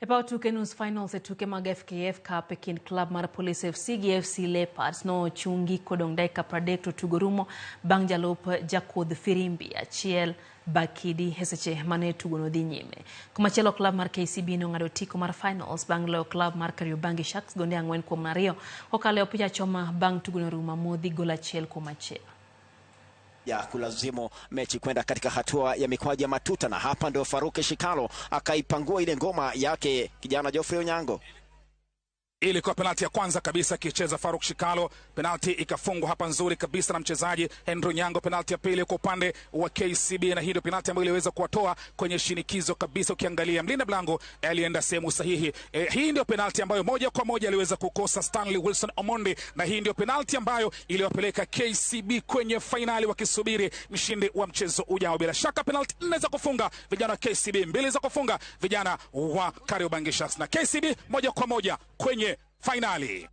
E paw tuke nus finals e tuke mag FKF Cup e kind klab mar Police FC gi FC Leopards nochungi kodong' dakika 30 to tugo rumo bang' jalup jakudh firimbi achiel Bakidi e seche mane tugono dhi nyime. Komachielo klab mar KCB nong'ado otiko mar finals bang' loyo klab mar Kariobangi Sharks gonde 4-2 kokalo e opich achoma bang' tugono rumo amodhi gol 1-1. Ya kulazimu mechi kwenda katika hatua ya mikwaju ya matuta, na hapa ndio Faruki Shikalo akaipangua ile ngoma yake kijana Geoffrey Onyango. Ilikuwa penalti ya kwanza kabisa akicheza Faruk Shikalo, penalti ikafungwa hapa nzuri kabisa na mchezaji Henry Onyango. Penalti ya pili kwa upande wa KCB, na hii ndio penalti ambayo iliweza kuwatoa kwenye shinikizo kabisa. Ukiangalia mlinda mlango alienda sehemu sahihi. Hii ndio penalti ambayo moja kwa moja aliweza kukosa Stanley Wilson Omondi, na hii ndio penalti ambayo iliwapeleka KCB kwenye fainali wakisubiri mshindi wa mchezo ujao. Bila shaka penalti 4 za kufunga vijana wa KCB, 2 za kufunga vijana wa Kariobangi Sharks, na KCB moja kwa moja kwenye fainali.